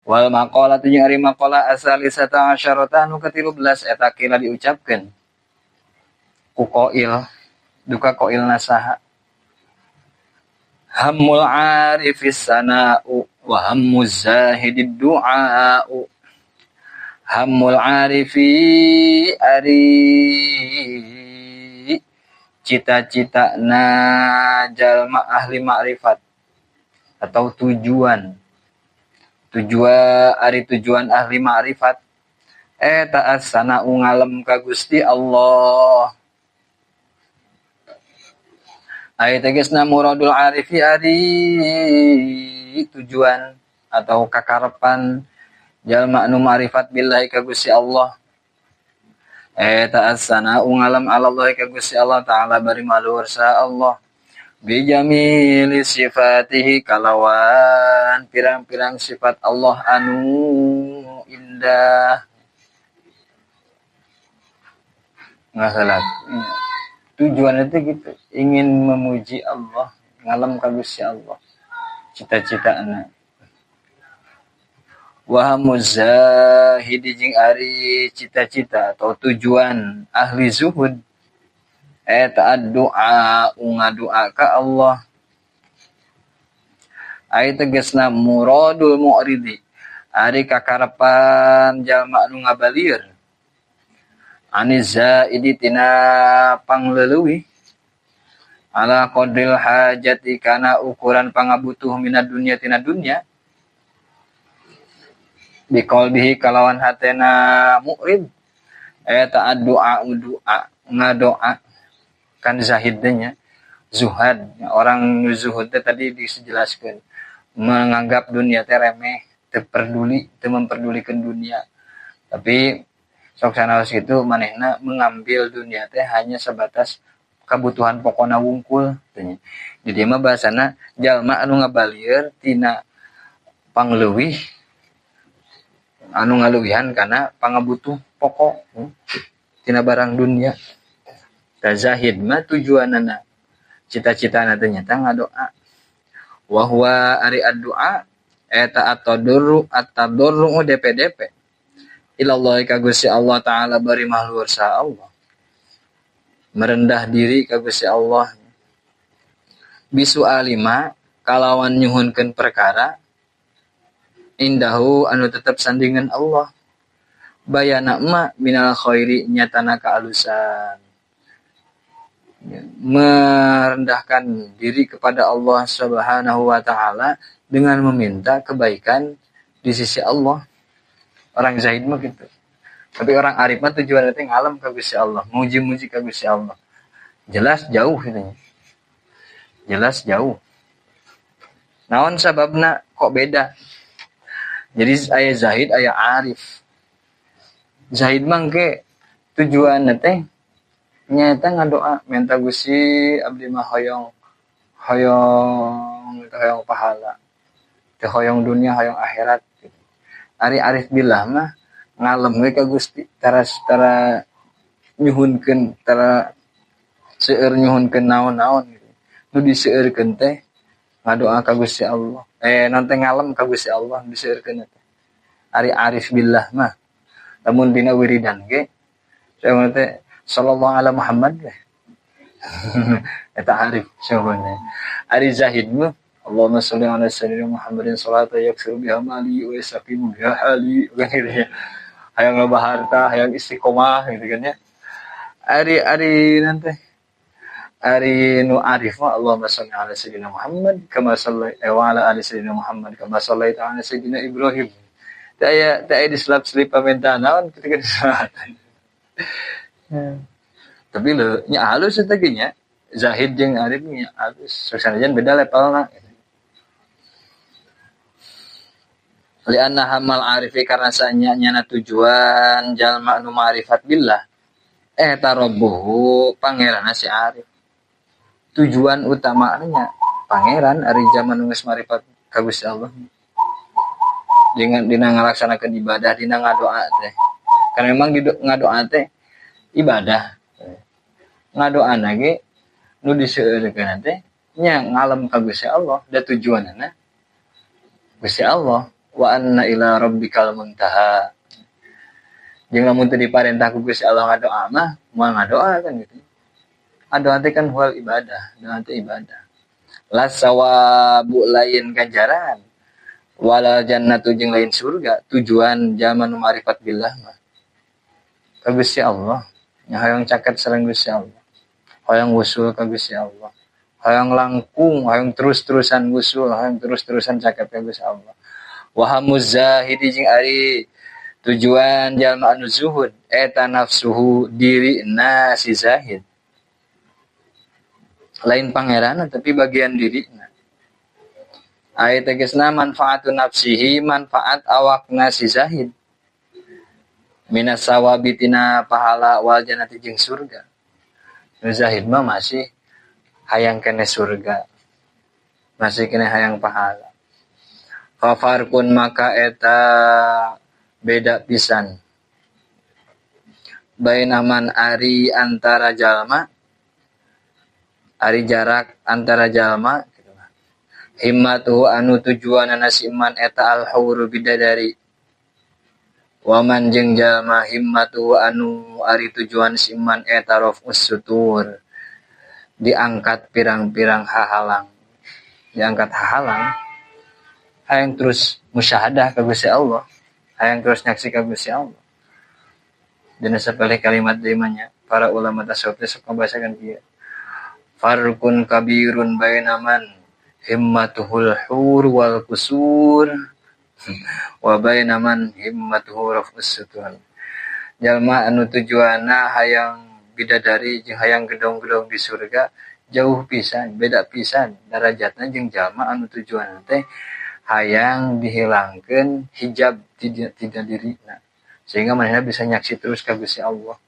Wal maqalatu jeung ari maqalah asalisata asyarata anu ke-13 eta kila diucapkeun ku qail duka qailna saha hammul arifis sana'u wa hammuz zahidid du'a'u hammul arifi ari cita-cita na jalma ahli ma'rifat atau tujuan tujuan ari tujuan ahli ma'rifat eta as-sana'u ngalem ka Gusti Allah. Aya tegasna muradul arifi ari tujuan atau kakarepan jalma anu ma'rifat billahi ka Gusti Allah eta as-sana'u ngalem Allah ka Gusti Allah ta'ala bari maluhur sa Allah bijamili sifatihi kalawan pirang-pirang sifat Allah anu indah. Nggak salah. Tujuan itu gitu, ingin memuji Allah, ngalem ka Gusti Allah. Cita-citana. Wa muzahidi jeung ari cita-cita atau tujuan ahli zuhud eta doa ngadoa ka Allah. Ai tegasna muradul mu'ridi ari kakarepan jalma anu ngabalieur aniz zaidi tina pangleuwih ala qadril hajati kana ukuran pangabutuh minad dunya tina dunya biqalbihi kalawan hatena mu'rid eta doa doa ngadoa kan zahidnya zuhad orang zuhud tadi dijelaskan menganggap dunia teh remeh, teu peduli, teu memperdulikan dunia. Tapi sok sanaos kitu manehna mengambil dunia teh hanya sebatas kebutuhan pokona wungkul teh. Di dieu mah bahasana jalma anu ngabalieur tina pangleuwih anu ngaluwihan kana pangabutuh pokok tina barang dunia. Tazahid mah tujuanana cita-citana teh nyata ngadoa. Wa huwa ari ad-du'a eta at-tadurru at-tadurru DPDP ilallah ka Gusti Allah ta'ala bari maluhur sa Allah. Merendah diri ka Gusti Allah bisu alima kalawan nyuhunkeun perkara indahu anu tetep sandingan Allah bayana ma minal khairi nyatana kaalusan. Merendahkan diri kepada Allah Subhanahu wa ta'ala dengan meminta kebaikan di sisi Allah. Orang zahid mah gitu. Tapi orang arif mah tujuannya teh ngalem ka Gusti Allah, muji-muji ka Gusti Allah. Jelas jauh gitu. Jelas jauh. Naon sababna kok beda? Jadi aya zahid aya arif. Zahid mah ke tujuanna teh nyata ngadoa minta Gusti abdi mah hoyong hoyong hoyong pahala teu hoyong dunia hoyong akhirat gitu. Ari arif billah mah ngalem we ka Gusti tara tara nyuhunkeun tara seueur nyuhunkeun naon-naon gitu. Nu diseueurkeun teh ngadoa ka Gusti Allah nanti ngalem ka Gusti Allah diseueurkeun teh. Ari arif billah mah lamun dina wiridan ge saya teh sallallahu ala Muhammad deh. Eta arif sebenarnya. Ari zahid mah Allahumma sholli ala sayyidina Muhammadin salatan yaksiru biha mali wa yastaqimu biha hali kan gitu ya. Hayang loba harta, hayang istiqomah gitu kan ya. Ari ari nanti ari nu arif mah Allahumma sholli ala sayyidina Muhammad kama sallai wa ala ali sayyidina Muhammad kama sallaita ala sayyidina Ibrahim. Teu aya diselap-selip pamintaan naon ketika disalat. Tapi lho nya halus eta ge nya. Zahid jeung arif nya halus. Sanajan beda levelna. Li'anna hamal arifi karena sanya nyana tujuan jalma anu ma'rifat billah eta rabbuhu pangeranna si arif. Tujuan utamanya pangeran ari zaman geus ma'rifat ka Gusti Allah. Dengan dina ngalaksanakeun ibadah dina ngadoa teh. Karena memang di ngadoa teh ibadah. Ngadoana ge nu diseueurkeun teh nya ngalem ka Gusti Allah da tujuanna Gusti Allah. Wa anna ila rabbikal muntaha. Jeung lamun teu diparentah ku Gusti Allah ngadoa mah, moal ngadoa kan gitu. Doa teh kan huwal ibadah, doa teh ibadah. La sawabu, lain ganjaran. Wala jannatu, jeung lain surga, tujuan jalma nu ma'rifat billah mah. Ka Gusti Allah, nya hayang caket sareng Gusti Allah. Hayang wusul ka Gusti Allah. Hayang langkung, hayang terus-terusan wusul, hayang terus-terusan caket ka Gusti Allah. Wa hammuz zahidi, jeung ari tujuan jalma anu zuhud eta nafsuhu, diri na si zahid, lain pangeran, tapi bagian diri. Ayat tegesna manfaatu nafsihi, manfaat awakna si zahid, minas sawabi, tina pahala, wal jannati, jeung surga. Nu zahid mah masih hayang kene surga, masih kene hayang pahala. Fafarqun, maka eta beda pisan, baina man, ari antara jalma, ari jarak antara jalma gitu. Himmatuhu, anu tujuanana si man eta al huru, bidadari, waman, jeung jalma, himmatuhu, anu ari tujuan si man eta raf'us sutur, diangkat pirang-pirang hahalang, diangkat hahalang, hayang terus musyahadah ka Gusti Allah, hayang terus nyaksi ka Gusti Allah. Dina sapalih kalimat deui para ulama tasawuf teh sok ngabahasakeun kieu: farqun kabirun baina man himmatuhul hur wal kusur wa baina man himmatuhu raf'us sutur. Jalma anu tujuanna hayang bidadari jeung hayang gedong-gedong di surga jauh pisan, beda pisan darajatna jeung jalma anu tujuanna teh hayang dihilangkeun hijab tina dirina sehingga manehna bisa nyaksi terus ka Gusti Allah.